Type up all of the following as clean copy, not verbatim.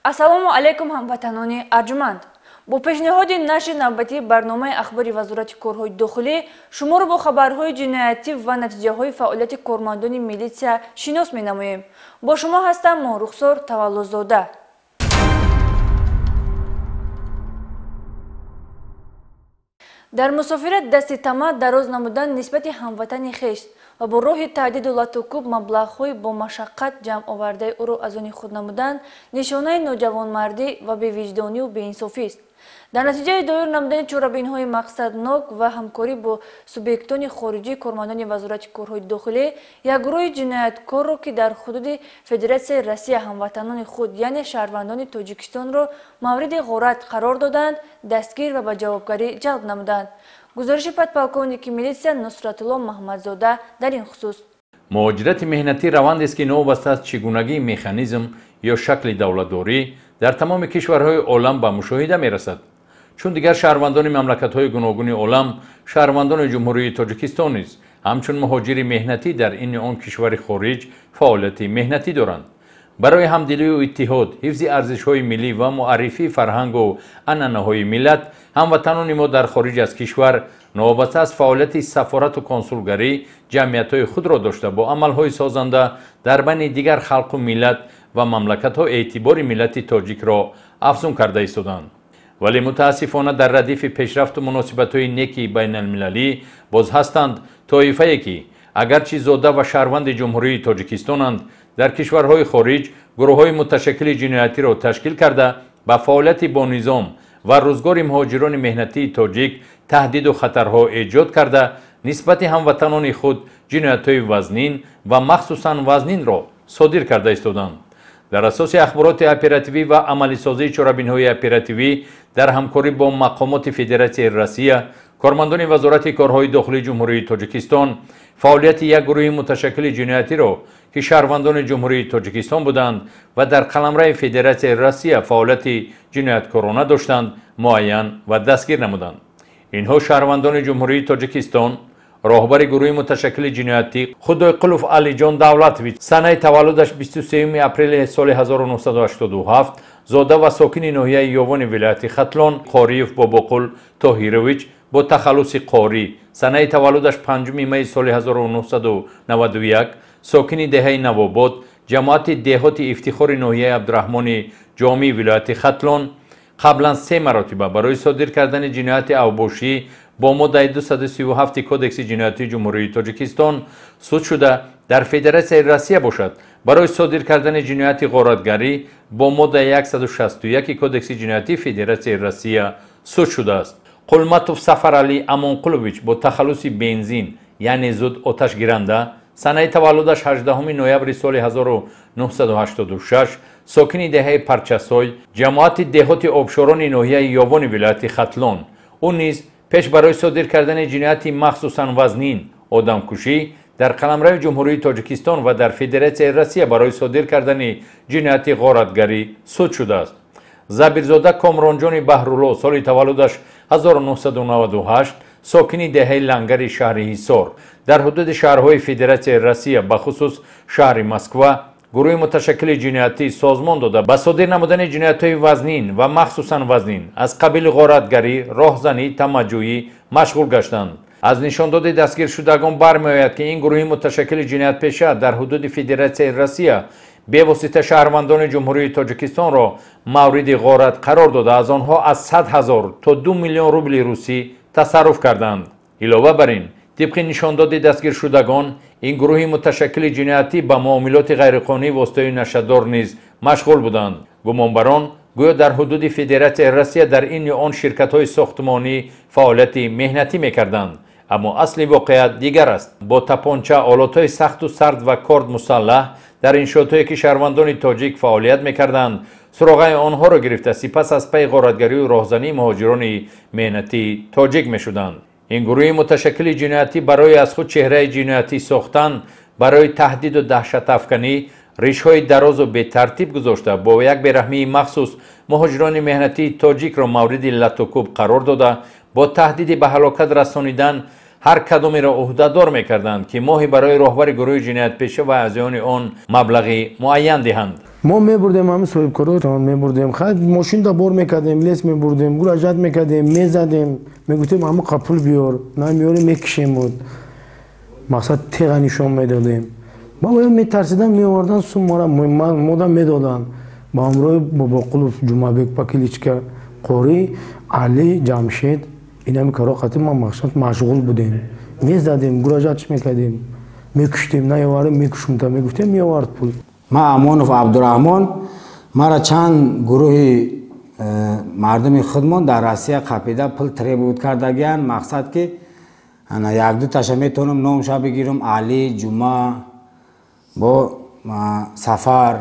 Ассалому алайкум ҳамватанони арҷуманд. Бо пешниҳоди нашри навбатии барномаи ахбори Вазорати корҳои дохилӣ шуморо бо хабарҳои ҷиноятӣ ва натиҷаҳои фаъолияти кормандони милитсия шинос менамоем. Бо шумо ҳастам Моҳрухсор Таваллузода. Дар мусофират дасти тамаъ дароз намудан нисбати ҳамватани хеш ва бо роҳи таҳдиду латукӯб маблағҳои бо машаққат ҷамъ овардаи ӯро аз они худ намудан нишонаи ноҷавонмардӣ ва бевиҷдонию беинсофист. Дар натиҷаи доир намудани чорабиниҳои мақсаднок ва ҳамкорӣ бо субъектони хориҷӣ кормандони Вазорати корҳои дохилӣ як гурӯҳи ҷинояткорро, ки дар ҳудуди Федератсияи Россия ҳамватанони худ, яъне шаҳрвандони Тоҷикистонро мавриди ғорат қарор доданд, дастгир ва ба ҷавобгарӣ ҷалб намуданд. Гузориши подполковники милитсия Нусратулло Маҳмадзода дар ин хусус. Муҳоҷирати меҳнатӣ равандест, ки новобаста аз чигунагии механизм ё шакли давлатдорӣ дар тамоми кишварҳои олам ба мушоҳида мерасад. Чун дигар шаҳрвандони мамлакатҳои гуногуни олам, шаҳрвандони Ҷумҳурии Тоҷикистон низ ҳамчун муҳоҷири меҳнатӣ дар ин он кишвари хориҷ фаъолияти меҳнатӣ доранд. Барои ҳамдилию иттиҳод, ҳифзи арзишҳои миллӣ ва муаррифии фарҳангу анъанаҳои миллат, ҳамватанони мо дар хориҷ аз кишвар новобаста аз фаъолияти сафорату консулгарӣ ҷамъиятҳои худро дошта бо амалҳои созанда дар байни дигар халқу миллат ва мамлакатҳо эътибори миллати тоҷикро афзун карда истоданд. Вале мутаассифона дар радифи пешрафту муносибатҳои неки байналмилалӣ боз ҳастанд тоифае, ки агарчи зода ва шаҳрванди Ҷумҳурии Тоҷикистонанд, дар кишварҳои хориҷ гурӯҳҳои муташаккили ҷиноятиро ташкил карда ба фаъолияти бонизом ва рӯзгори муҳоҷирони меҳнатии тоҷик таҳдиду хатарҳо эҷод карда нисбати ҳамватанони худ ҷиноятҳои вазнин ва махсусан вазнинро содир карда истоданд. Дар асоси ахбороти оперативӣ ва амалисозии чорабиниҳои оперативӣ дар ҳамкорӣ бо мақомоти Федератсияи Россия, кормандони Вазорати корҳои дохилии Ҷумҳурии Тоҷикистон фаъолияти як гурӯҳи муташаккили ҷиноятиро, ки шаҳрвандони Ҷумҳурии Тоҷикистон буданд ва дар қаламрави Федератсияи Россия фаъолияти ҷинояткорона доштанд, муайян ва дастгир намуданд. Инҳо шаҳрвандони Ҷумҳурии Тоҷикистон, роҳбари гурӯҳи муташаккили ҷиноятӣ Худойқулов Алиҷон Давлатович, санаи таваллудаш 23 апрели соли 1987, зода ва сокини ноҳияи Ёвони вилояти Хатлон, Қориев Бобоқул Тоҳирович бо тахаллуси Қорӣ, санаи таваллудаш 5 майи соли 1991, сокини деҳаи Навобод, ҷамоати деҳоти Ифтихори ноҳияи Абдураҳмони Ҷомии вилояти Хатлон, қаблан 3 маротиба барои содир кардани ҷинояти авбошӣ бо моддаи 237 Кодекси ҷиноятии Ҷумҳурии Тоҷикистон суд шуда, дар Федератсияи Россия бошад барои содир кардани ҷинояти ғоратгарӣ бо моддаи 161 Кодекси ҷиноятии Федератсияи Россия суд шудааст. Қулматов Сафаралӣ Амонқулович бо тахаллуси Бензин, яъне зуд оташгиранда, санаи таваллудаш 18 ноябри соли 1986, сокини деҳаи Парчасой, ҷамоати деҳоти Обшорони ноҳияи Ёвони вилояти Хатлон. Ӯ низ пеш барои содир кардани ҷинояти махсусан вазнин одамкушӣ дар қаламрави Ҷумҳурии Тоҷикистон ва дар Федератсияи Россия барои содир кардани ҷинояти ғоратгарӣ суд шудааст. Забирзода Комронҷони Баҳрулло, соли таваллудаш 1998, сокини деҳаи Лангари шаҳри Ҳисор, дар ҳудуди шаҳрҳои Федератсияи Россия, бахусус шаҳри Москва, гурӯҳи муташаккили ҷиноятӣ созмон дода ба содир намудани ҷиноятҳои вазнин ва махсусан вазнин аз қабили ғоратгарӣ, роҳзанӣ, тамаъҷӯӣ машғул гаштанд. Аз нишондоди дастгиршудагон бармеояд, ки ин гурӯҳи муташаккили ҷиноятпеша дар ҳудуди Федератсияи Россия бевосита шаҳрвандони Ҷумҳурии Тоҷикистонро мавриди ғорат қарор дода аз онҳо аз 100 ҳазор то 2 миллион рубли русӣ тасарруф карданд. Илова бар ин, тибқи нишондоди дастгиршудагон, ин гурӯҳи муташаккили ҷиноятӣ ба муомилоти ғайриқонунии воситаи нашъадор низ машғул буданд. Гумонбарон гӯё дар ҳудуди Федератсияи Россия дар ин ё он ширкатҳои сохтмонӣ фаъолияти меҳнатӣ мекарданд. Аммо асли воқеат дигар аст. Бо тапонча, олотҳои сахту сард ва корд мусаллаҳ дар иншоотҳое ки шаҳрвандони тоҷик фаъолият мекарданд, суроғаи онҳоро гирифта сипас аз пайи ғоратгарию роҳзании муҳоҷирони меҳнатии тоҷик мешуданд. Ин гурӯҳи муташаккили ҷиноятӣ барои аз худ чеҳраи ҷиноятӣ сохтан, барои таҳдиду даҳшатафканӣ ришҳои дарозу бетартиб гузошта бо як бераҳмии махсус муҳоҷирони меҳнатии тоҷикро мавриди латукӯб қарор дода бо таҳдиди ба ҳалокат расонидан Ҳар кадомеро ӯҳдадор мекарданд, ки моҳе барои роҳбари гурӯҳи ҷиноятпеша ва аъзоёни он маблағи муайян диҳанд. Мо мебурдем ҳамин соҳибкоротон мебурдем, мошинда бор мекардем, лес мебурдем, гуражат мекардем, мезадем, мегуфтем ҳама қапул биёр, намеёрем мекишем. Мақсад теға нишон медодем. Баъд метарсидан меовардан сум мора мода медоданд. Ба ҳамроҳи Бобоқулов Ҷумабек по кличка Қорӣ, Али, Ҷамшед, инами каро қатӣ ма мақсад машғул будем. Мезадем, гуражатш мекардем, мекуштем, наёварем мекушумта, мегуфтем меовард пул. Ман Амонов Абдураҳмон, мара чанд гурӯҳи мардуми худмон дар Россия қапида пул требует кардагиянд. Мақсад ки якду таша метавонам номша бигирам, Али, Ҷума бо Сафар.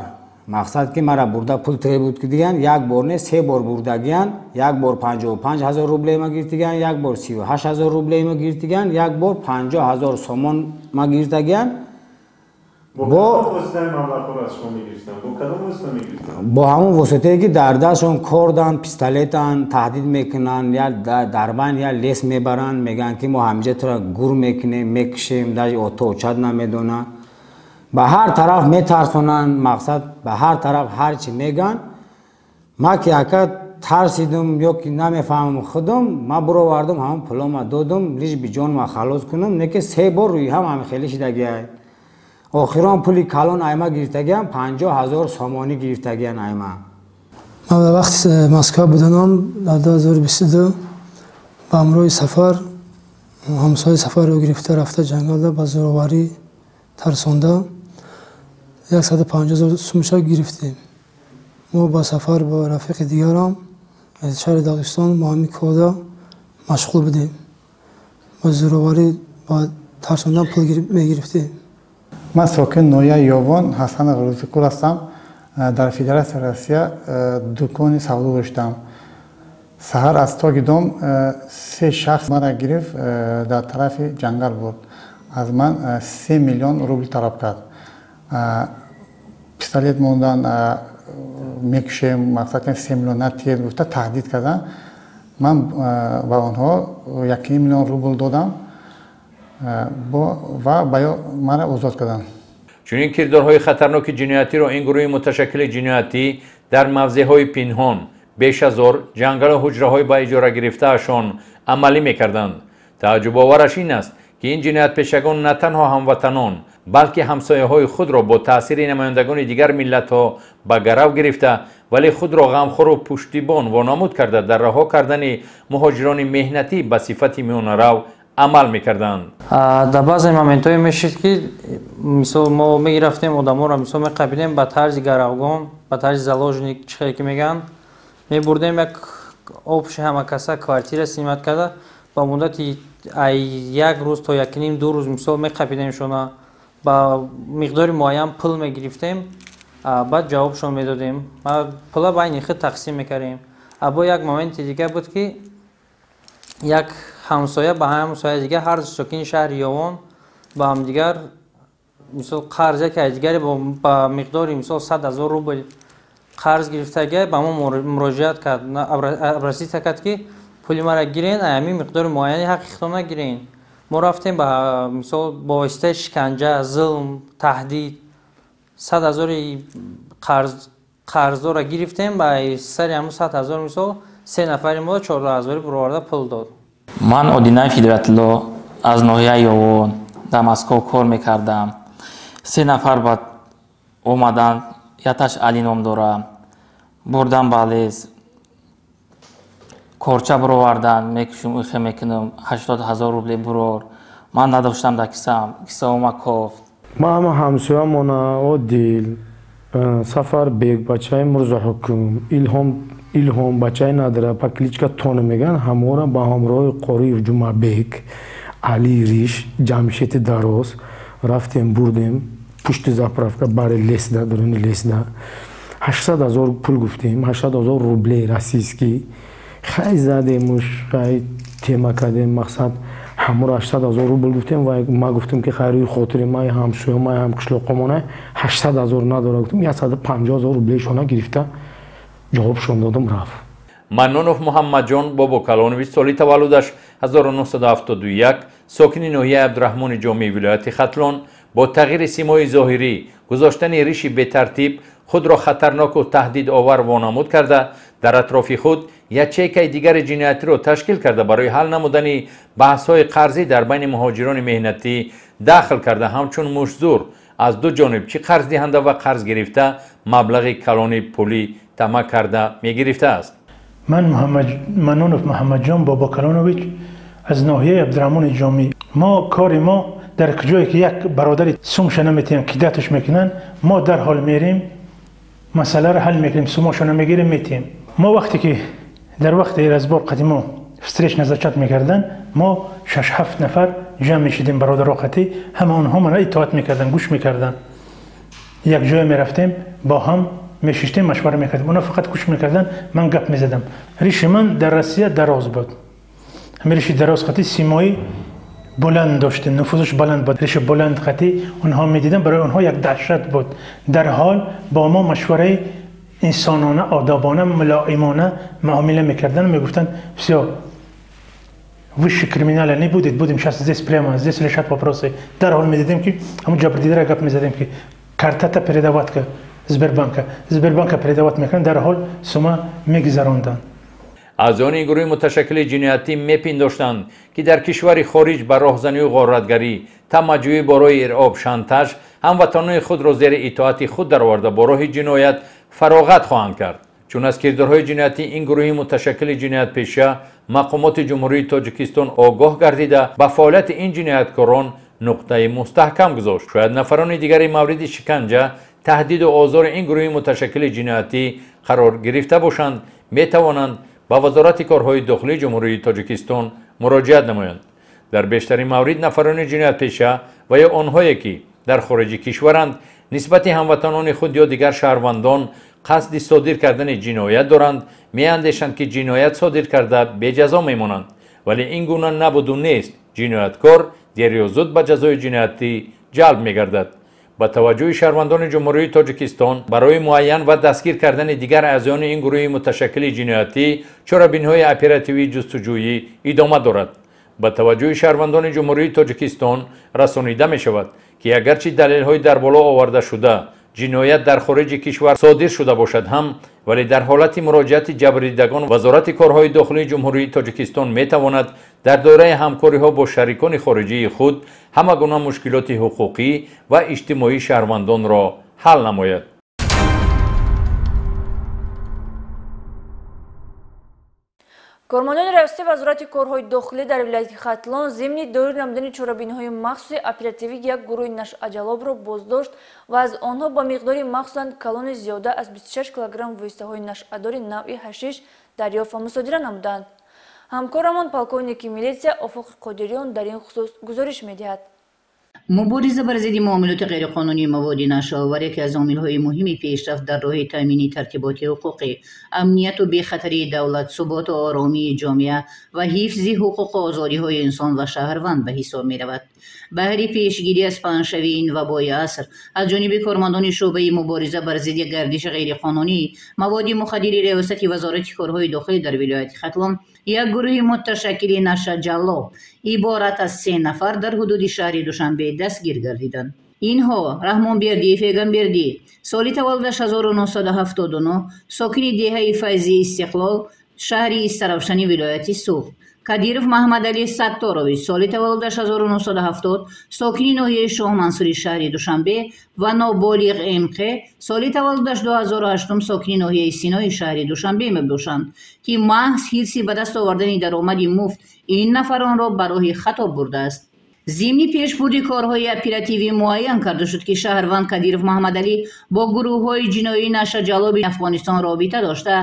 Мақсад ки мара бурда пул требует кардагиянд, як бор не, се бор бурдагиянд. Як бор 55 ҳазор рублей ма гирифтагиянд, як бор 38 ҳазор рублей ма гирифтагиянд, як бор 50 ҳазор сомон ма гирифтагиянд. Бо ҳамон воситае ки дар дастшон кордан, пистолетан, таҳдид мекунанд, я дар байн я лес мебаранд, мегӯянд ки мо ҳамиҷа тура гур мекунем, мекушем, даже отоочат намедонанд. Ба ҳар тараф метарсонанд, мақсад ба ҳар тараф ҳар чи мегӯянд. Ма ки ака тарсидум ё ки намефаҳмам худум, ма буровардум, ҳамон пулома додум, лиш би ҷонма халос кунум, не ки се бор рӯи ҳам ҳамин хеле шидагиай. Охирон пули калон айма гирифтагиам, 50 ҳазор сомонӣ гирифтагиан айма. Ман дар вақти Москва буданам дар 2022 ба ҳамроҳи Сафар, ҳамсояи Сафарро гирифта рафта ҷангалда ба зӯроварӣ тарсонда 150 ҳазор сумша гирифтем. Мо ба Сафар бо рафиқи дигарам аз шаҳри Дағистон бо ҳамин корда машғул будем. Ба зӯроварӣ ба тарсондан пул мегирифтем. Ман сокини ноҳияи Ёвон Ҳасан Ғарӯзикур ҳастам. Дар Федератсияи Россия дукони савдо доштам. Саҳар аз тоги дом се шахс мара гирифт, дар тарафи ҷангал бурд. Аз ман 3 миллион рубл талаб кард. Пистолет мондан, мекушем, мақсад 3 миллион натиед гуфта таҳдид карданд. Ман ба онҳо 1 миллион рубл додам ва мара озод карданд. Чунин кирдорҳои хатарноки ҷиноятиро ин гурӯҳи муташаккили ҷиноятӣ дар мавзеъҳои пинҳон, бешазор, ҷангалу ҳуҷраҳои ба иҷора гирифтаашон амалӣ мекарданд. Тааҷҷубовараш ин аст, ки ин ҷиноятпешагон на танҳо ҳамватанон, балки ҳамсояҳои худро бо таъсири намояндагони дигар миллатҳо ба гарав гирифта, вале худро ғамхору пуштибон вонамуд карда дар раҳо кардани муҳоҷирони меҳнатӣ ба сифати миёнарав амал мекарданд. Дар баъзе моментҳое мешид, ки мисол мо мегирафтем одаморо, мисол меқабидем ба тарзи гаравгон, ба тарзи заложник, чӣ хеле ки мегӯянд, мебурдем як обши ҳамакаса квартира снимат карда, ба муддати як рӯз то якним ду рӯз мисол меқабидемшона, ба миқдори муайян пул мегирифтем, баъд ҷавобшон медодем, пула байни худ тақсим мекардем. Бо як моменти дигар буд, ки як ҳамсоя ба ҳамсояи дигар, ҳар сокини шаҳри Ёвон ба ҳамдигар мисол қарз яке аз дигаре ба миқдори мисол 100 ҳазор рубл қарз гирифтагия ба мо муроҷиат кард, обратиться кард, ки пули мара гирен, ҳамин миқдори муайяни ҳаққи худтон нагирен. Мо рафтем ба мисол бо воситаи шиканҷа, зулм, таҳдид 100 ҳазори қарздорро гирифтем, ба сари ҳамун 100 ҳазор мисол се нафари мо 14 ҳазори буроварда пул дод. Ман Одинаев Ҳидоятулло аз ноҳияи Ёвон дар Москва кор мекардам. Се нафар баъд омаданд, яташ Али ном дорам. Бурдам ба лес, корча буровардан, мекушум, ихе мекунам, 80 ҳазор рубле бурор. Ман надоштам дар кисам, кисаома кофт. Ман ҳама ҳамсоямона Одил, Сафарбек, бачаи Мурзоҳукм, Илҳом, бачаи Надира, по кличка Тони мегӯянд, ҳамора ба ҳамроҳи Қориев Ҷумабек, Али Риш, Ҷамшеди Дароз рафтем, бурдем пушти заправка бари лесда, даруни лесда 800 ҳазор пул гуфтем, 800 ҳазор рублей российский. Хай задемуш, хай тема кардем, мақсад ҳаморо 800 ҳазор рубл гуфтем ва ма гуфтем, ки хайрӯи хотири май ҳамсоя май ҳам қишлоқомона 800 ҳазор надора, гуфтем 150 ҳазор рублешона гирифта ҷавобшон додам, рафт. Маннонов Муҳаммадҷон Бобокалонович соли таваллудаш 1971, сокини ноҳияи Абдураҳмони Ҷомии вилояти Хатлон бо тағйири симои зоҳирӣ, гузоштани риши бетартиб худро хатарноку таҳдидовар вонамуд карда, дар атрофи худ ячейкаи дигари ҷиноятиро ташкил карда, барои ҳал намудани баҳсҳои қарзӣ дар байни муҳоҷирони меҳнатӣ дахл карда, ҳамчун муштзур аз ду ҷониб, чӣ қарздиҳанда ва қарзгирифта, маблағи калони пулӣ тамаъ карда мегирифтааст. Ман Манонов Муҳаммадҷон Бобокалонович аз ноҳияи Абдураҳмони Ҷомӣ. Мо кори мо дар ҷое ки як бародари сумша наметиҳанд, кидаташ мекунанд, мо дарҳол мерем, масъаларо ҳал мекунем, сумошона мегирем, метиҳем. Мо вақте ки дар вақти разбор қати мо встреч назначать мекарданд, мо 6-7 нафар ҷамъ мешидем бародаро қатӣ, ҳама онҳо мана итоат мекарданд, гӯш мекарданд. Як ҷое мерафтем, бо ҳам мешиштем, машвара мекардем. Онҳо фақат гӯш мекарданд, ман гап мезадам. Риши ман дар Россия дароз буд. Ҳамин риши дароз қатӣ симои баланд доштем, нуфузаш баланд буд. Риши баланд қатӣ онҳо медиданд, барои онҳо як даҳшат буд. Дарҳол бо мо машвараи инсонона, одобона, мулоимона муомила мекарданд, мегуфтанд: всё, высший криминала не будет, будем сейчас здесь прямо, здесь решать вопросы. Дарҳол медидем ки ҳамон ҷабрдидара гап мезадем ки картата передавать ка Сбербанка, Сбербанка передавать мекунанд, дарҳол сума мегузаронданд. Аъзоёни ин гурӯҳи муташаккили ҷиноятӣ мепиндоштанд, ки дар кишвари хориҷ ба роҳзанию ғоратгарӣ, тамаъҷӯӣ бо роҳи иръоб, шантаж ҳамватанони худро зери итоати худ дароварда бо роҳи ҷиноят фароғат хоҳанд кард. Чун аз кирдорҳои ҷиноятӣ ин гурӯҳи муташаккили ҷиноятпеша мақомоти Ҷумҳурии Тоҷикистон огоҳ гардида, ба фаъолияти ин ҷинояткорон нуқтаи мустаҳкам гузошт. Шояд нафарони дигари мавриди шиканҷа, таҳдиду озори ин гурӯҳи муташаккили ҷиноятӣ қарор гирифта бошанд, метавонанд ба Вазорати корҳои дохилии Ҷумҳурии Тоҷикистон муроҷиат намоянд. Дар бештари маврид нафарони ҷиноятпеша ва ё онҳое ки дар хориҷи кишваранд, нисбати ҳамватанони худ ё дигар шаҳрвандон қасди содир кардани ҷиноят доранд, меандешанд ки ҷиноят содир карда беҷазо мемонанд. Вале ин гуна набуду нест. Ҷинояткор дер ё зуд ба ҷазои ҷиноятӣ ҷалб мегардад. Ба таваҷҷӯҳи шаҳрвандони Ҷумҳурии Тоҷикистон барои муайян ва дастгир кардани дигар аъзоёни ин гурӯҳи муташаккили ҷиноятӣ чорабиниҳои оперативии ҷустуҷӯӣ идома дорад. Ба таваҷҷӯҳи шаҳрвандони Ҷумҳурии Тоҷикистон расонида мешавад, ки агарчи далелҳои дар боло овардашуда ҷиноят дар хориҷи кишвар содир шуда бошад ҳам, вале дар ҳолати муроҷиати ҷабрдидагон Вазорати корҳои дохилии Ҷумҳурии Тоҷикистон метавонад дар доираи ҳамкориҳо бо шарикони хориҷии худ ҳама гуна мушкилоти ҳуқуқӣ ва иҷтимоии шаҳрвандонро ҳал намояд. Кормандони раёсати Вазорати корҳои дохилӣ дар вилояти Хатлон зимни доир намудани чорабиниҳои махсуси оперативӣ як гурӯҳи нашъаҷалобро боздошт ва аз онҳо ба миқдори махсусан калони зиёда аз 26 килограмм воситаҳои нашъадори навъи ҳашиш дарёфт ва мусодира намуданд. Ҳамкорамон полковники милитсия Офоқи Қодириён дар ин хусус гузориш медиҳад. Мубориза бар зидди муомилоти ғайриқонунии маводи нашъаовар яке аз омилҳои муҳими пешрафт дар роҳи таъмини тартиботи ҳуқуқӣ, амнияту бехатарии давлат, суботу оромии ҷомеа ва ҳифзи ҳуқуқу озодиҳои инсон ва шаҳрванд ба ҳисоб меравад. Баҳри пешгирӣ аз паҳншавии ин вабои аср аз ҷониби кормандони шӯъбаи мубориза бар зидди гардиши ғайриқонунии маводи мухаддири Раёсати Вазорати корҳои дохилӣ дар вилояти Хатлон як гурӯҳи муташаккили нашъаҷаллоб иборат аз 3 нафар дар ҳудуди шаҳри Душанбе дастгир гардиданд. Инҳо Раҳмонбердиев Эгамбердӣ, соли таваллудаш 1979, сокини деҳаи Файзи Истиқлол, шаҳри Истаравшани вилояти Суғд, Кадиров Маҳмадалӣ Сатторович, соли таваллудаш 1970, сокини ноҳияи Шоҳмансури шаҳри Душанбе ва ноболиғ МҚ, соли таваллудаш 2008, сокини ноҳияи Синои шаҳри Душанбе мебошанд, ки маҳз ҳирси ба даст овардани даромади муфт ин нафаронро ба роҳи хато бурдааст. Зимни пешбурди корҳои оперативӣ муайян карда шуд, ки шаҳрванд Кадиров Маҳмадалӣ бо гурӯҳҳои ҷиноии нашъаҷалоби Афғонистон робита дошта,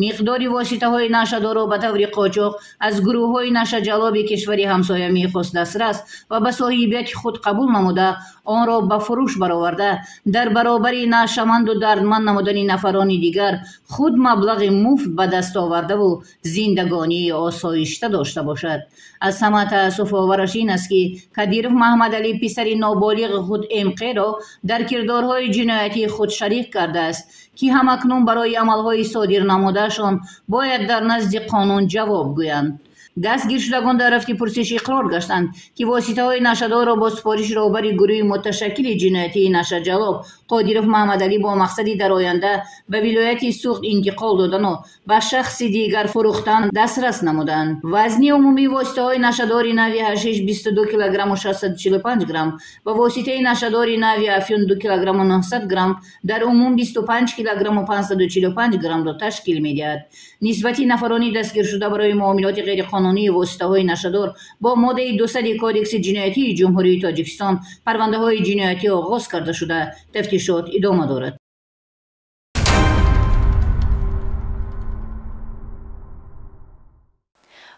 миқдори воситаҳои нашъадорро ба таври қочоқ аз гурӯҳҳои нашъаҷалоби кишвари ҳамсоя мехост дастрас ва ба соҳибияти худ қабул намуда, онро ба фурӯш бароварда, дар баробари нашъаманду дардманд намудани нафарони дигар худ маблағи муфт ба даст овардаву зиндагонии осоишта дошта бошад. Аз ҳама таассуфовараш ин аст, ки Кадиров Маҳмадалӣ писари ноболиғи худ МҚ-ро дар кирдорҳои ҷиноятии худ шарик кардааст, ки ҳамакнун барои амалҳои содир намудаашон бояд дар назди қонун ҷавоб гӯянд. Дастгиршудагон дар рафти пурсиш иқрор гаштанд, ки воситаҳои нашъадорро бо супориши роҳбари гурӯҳи муташаккили ҷиноятии нашъаҷалоб Қодиров Маҳаммадалӣ бо мақсади дар оянда ба вилояти Суғд интиқол додану ба шахси дигар фурӯхтан дастрас намуданд. Вазни умумии воситаҳои нашъадори нави ҳашиш 22 килограмму 645 грамм ва воситаи нашъадори нави афюн 2 килограмму 900 грамм дар умум 25 килограмму 545 граммро ташкил медиҳад. Нисбати нафарони дастгиршуда барои муомилоти ғайриқонунии воситаҳои нашъадор бо моддаи 200 Кодекси ҷиноятии Ҷумҳурии Тоҷикистон парвандаҳои ҷиноятӣ оғоз карда шуда, тафтишот идома дорад.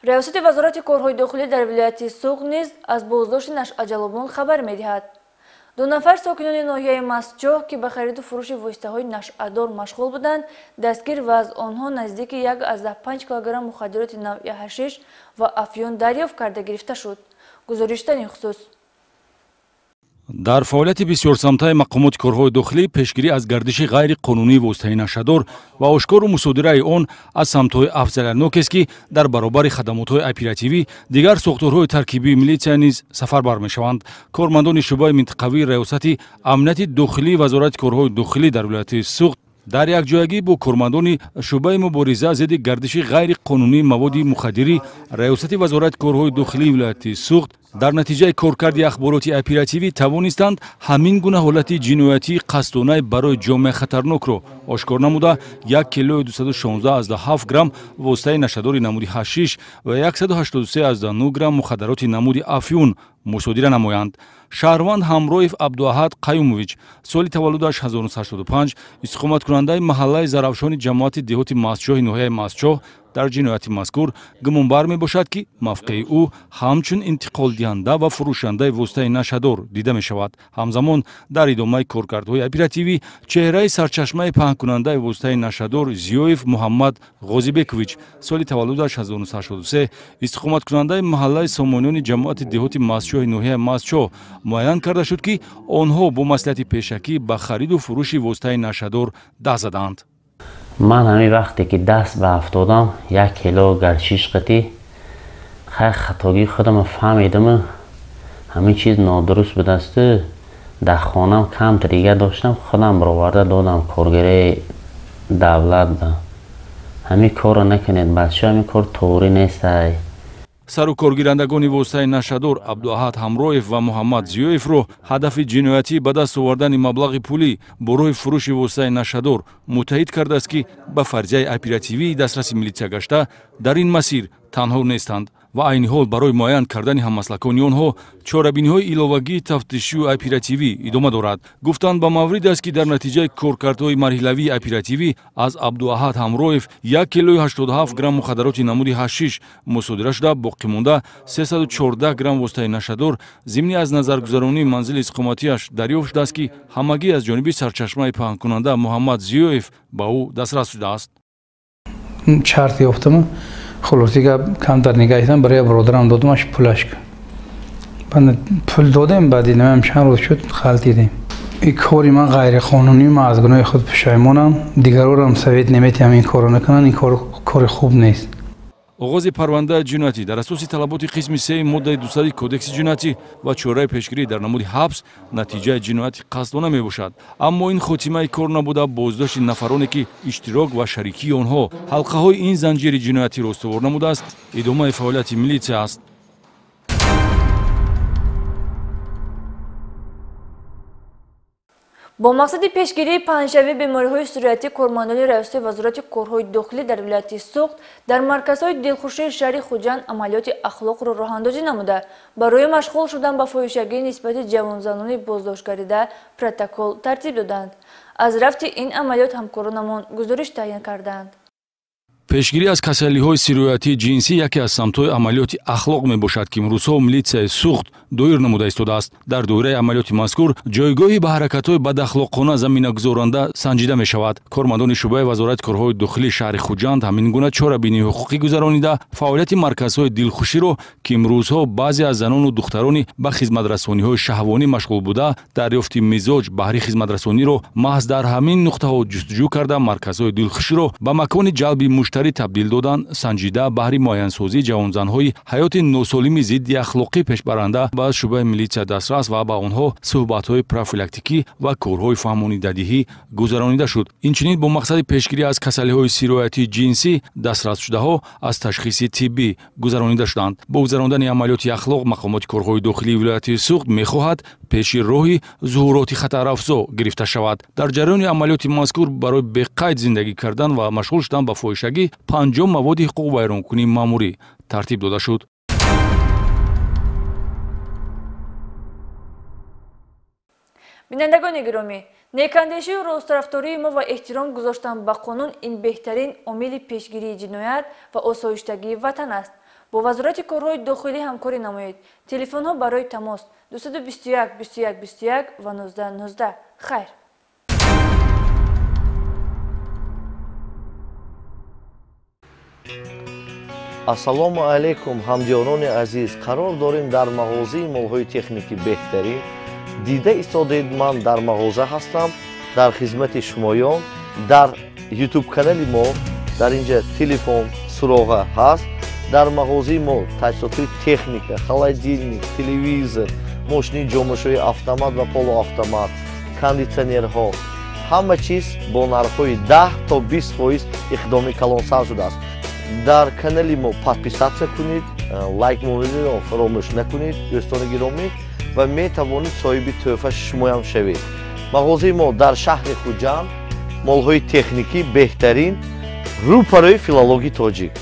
Риёсати Вазорати корҳои дохилӣ дар вилояти Суғд низ аз боздошти нашъаҷалобон хабар медиҳад. Ду нафар сокинони ноҳияи Мастчоҳ, ки ба хариду фурӯши воситаҳои нашъадор машғул буданд, дастгир ва аз онҳо наздики 1,5 килограмм мухаддироти навъи ҳашиш ва афюн дарёфт карда гирифта шуд. Гузориш дар ин хусус. Дар фаъолияти бисёрсамтаи мақомоти корҳои дохилӣ пешгирӣ аз гардиши ғайриқонунии воситаи нашъадор ва ошкору мусодираи он аз самтҳои афзалиятнокест, ки дар баробари хадамотҳои оперативӣ дигар сохторҳои таркибии милитсия низ сафарбар мешаванд. Кормандони шӯъбаи минтақавии Раёсати амнияти дохилии Вазорати корҳои дохилӣ дар вилояти Суғд дар якҷоягӣ бо кормандони шӯъбаи мубориза зидди гардиши ғайриқонунии маводи мухаддирӣ Раёсати Вазорати корҳои дохилии вилояти Суғд дар натиҷаи коркарди ахбороти оперативӣ тавонистанд ҳамин гуна ҳолати ҷиноятии қасдонаи барои ҷомеа хатарнокро ошкор намуда, 1 килои 216,7 грамм воситаи нашъадори намуди ҳашиш ва 183,9 грамм мухаддароти намуди афюн мусодира намоянд. Шаҳрванд Ҳамроев Абдуаҳад Қаюмович, соли таваллудаш 1985, истиқоматкунандаи маҳаллаи Зарафшони ҷамоати деҳоти Мастчоҳи ноҳияи Мастчоҳ, дар ҷинояти мазкур гумонбар мебошад, ки мавқеи ӯ ҳамчун интиқолдиҳанда ва фурӯшандаи воситаи нашъадор дида мешавад. Ҳамзамон дар идомаи коркардҳои оперативӣ чеҳраи сарчашмаи паҳнкунандаи воситаи нашъадор Зиёев Муҳаммад Ғозибекович, соли таваллудаш 1983, истиқоматкунандаи маҳаллаи Сомониёни ҷамоати деҳоти Мастчоҳи ноҳияи Мастчоҳ муайян карда шуд, ки онҳо бо маслиҳати пешакӣ ба хариду фурӯши воситаи нашъадор даст задаанд. Ман ҳамин вақте ки даст ба афтодам, 1 кило гарчиш қатӣ, хай хатогии худам фаҳмидам, ҳамин чиз нодуруст будасту дар хонам камтар дига доштам, худам бароварда додам коргари давлат ба. Ҳамин корро накунед бачаҳо, ҳамин кор тоғрӣ нестай. Сарукоргирандагони воситаи нашъадор Абдуаҳад Ҳамроев ва Муҳаммад Зиёевро ҳадафи ҷиноятӣ ба даст овардани маблағи пулӣ бо роҳи фурӯши воситаи нашъадор муттаҳид кардааст, ки ба фарзияи оперативии дастраси милитсия гашта дар ин масир танҳо нестанд ва айни ҳол барои муайян кардани ҳаммаслакони онҳо чорабиниҳои иловагии тафтишию оперативӣ идома дорад. Гуфтанд ба маврид аст, ки дар натиҷаи коркардҳои марҳилавии оперативӣ аз Абдуаҳад Ҳамроев 1 килои 87 грамм мухаддароти намуди ҳашиш мусодира шуда, боқимонда 314 грамм воситаи нашъадор зимни аз назаргузаронии манзили истиқоматиаш дарёфт шудааст, ки ҳамагӣ аз ҷониби сарчашмаи паҳнкунанда Муҳаммад Зиёев ба ӯ дастрас шудааст. Шарт ёфтаму хулоси гап камтар нигаҳ дидам, барои бародарам додамаш пулаш. Пул додем, баъди намам чанд рӯз шуд, халтидем. Ин кори ман ғайриқонунӣ, ман аз гуноҳи худ пушаймонам, дигарорам совет наметиҳам ин корро накунанд, ин кор кори хуб нест. Оғози парвандаи ҷиноятӣ дар асоси талаботи қисми 3 моддаи 200 Кодекси ҷиноятӣ ва чораи пешгирӣ дар намуди ҳабс натиҷаи ҷинояти қасдона мебошад. Аммо ин хотимаи кор набуда, боздошти нафароне ки иштирок ва шарикии онҳо ҳалқаҳои ин занҷири ҷиноятиро устувор намудааст, идомаи фаъолияти милитсия аст. Бо мақсади пешгирии паҳншавии бемориҳои сироятӣ кормандони Раёсати Вазорати корҳои дохилӣ дар вилояти Суғд дар марказҳои дилхушии шаҳри Хуҷанд амалиёти ахлоқро роҳандозӣ намуда, барои машғул шудан ба фоҳишагӣ нисбати ҷавонзанони боздоштгардида протокол тартиб доданд. Аз рафти ин амалиёт ҳамкоронамон гузориш таҳия карданд. Пешгирӣ аз касалиҳои сироятии ҷинсӣ яке аз самтҳои амалиёти ахлоқ мебошад, ки имрӯзҳо милитсияи Суғд доир намуда истодааст. Дар доираи амалиёти мазкур ҷойгоҳи ба ҳаракатҳои бадахлоқона заминагузоранда санҷида мешавад. Кормандони шӯъбаи Вазорати корҳои дохилии шаҳри Хуҷанд ҳамин гуна чорабинии ҳуқуқӣ гузаронида, фаъолияти марказҳои дилхуширо, ки имрӯзҳо баъзе аз занону духтарони ба хизматрасониҳои шаҳвонӣ машғул буда, дарёфти мизоҷ баҳри хизматрасониро маҳз дар ҳамин нуқтаҳо ҷустуҷӯ карда, марказҳои дилхуширо ба макони ҷалби муштарӣ дафтари табдил додан санҷида баҳри муайянсозии ҷавонзанҳои ҳаёти носолими зидди ахлоқӣ пешбаранда ба шӯъбаи милитсия дастрас ва ба онҳо суҳбатҳои профилактикӣ ва корҳои фаҳмонидадиҳӣ гузаронида шуд. Инчунин бо мақсади пешгирӣ аз касалиҳои сироятии ҷинсӣ дастрасшудаҳо аз ташхиси тиббӣ гузаронида шуданд. Бо гузарондани амалиёти ахлоқ мақомоти корҳои дохилии вилояти Суғд мехоҳад пеши роҳи зуҳуроти хатарафзо гирифта шавад. Дар ҷараёни амалиёти мазкур барои беқайд зиндагӣ кардан ва машғул шудан ба фоҳишагӣ 50 маводи ҳуқуқвайронкунии маъмурӣ тартиб дода шуд. Бинандагони гиромӣ, некандешию рострафтории мо ва эҳтиром гузоштан ба қонун ин беҳтарин омили пешгирии ҷиноят ва осоиштагии ватан аст. Бо Вазорати корҳои дохилӣ ҳамкорӣ намоед. Телефонҳо барои тамос 221 21 21 ва 19 19. Хайр. Ассалому алайкум, ҳамдиёрони азиз. Қарор дорем дар мағозаи молҳои техникӣ беҳтарин. Дида истодаед, ман дар мағоза ҳастам, дар хизмати шумоён. Дар ютуб канали мо дар инҷа телефон суроға ҳаст. Дар мағозаи мо таҷҳизоти техника, холодильник, телевизор, мошини ҷомашӯи автомат ва полуавтомат, кондитсионерҳо, ҳама чиз бо нархҳои 10 то 20% иқдоми калонсар шудааст. Дар канали мо подписатсия кунед, лайк монедро фаромӯш накунед, дӯстони гиромӣ, ва метавонед соҳиби тӯҳфа шумоям шавед. Мағозаи мо дар шаҳри Хуҷанд, молҳои техникӣ беҳтарин, рӯпарои филологи тоҷик.